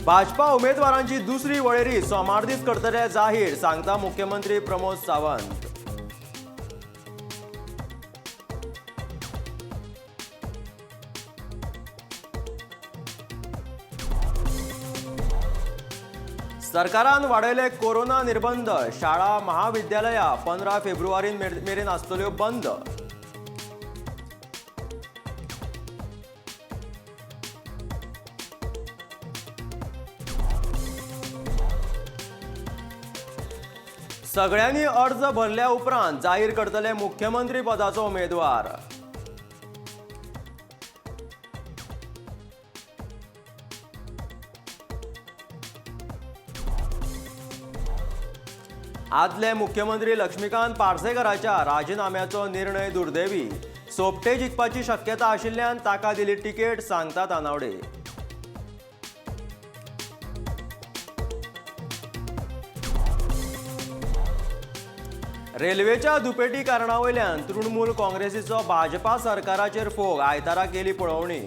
भाजपा उमेदवारांची दुसरी वळेरी सोमार दीस करतले जाहीर, सांगता मुख्यमंत्री प्रमोद सावंत. सरकारान वाडयले कोरोना निर्बंध, शाळा महाविद्यालयां 15 फेब्रुवारी मेरेन आसतल्यो बंद. सगळ्यांनी अर्ज भरल्या उपरांत जाहीर करतले मुख्यमंत्री पदाचो उमेदवार. आदले मुख्यमंत्री लक्ष्मीकांत पार्सेकराच्या राजीनाम्याचो निर्णय दुर्दैवी, सोपटे जिखपाची शक्यता आशिल्ल्यान ताका दिली तिकेट, सांगता तानावडे. रेल्वेच्या दुपेटी कारणावयल्यान तृणमूल काँग्रेसीचो भाजपा सरकाराचेर फोग, आयतारा केली पळोवणी.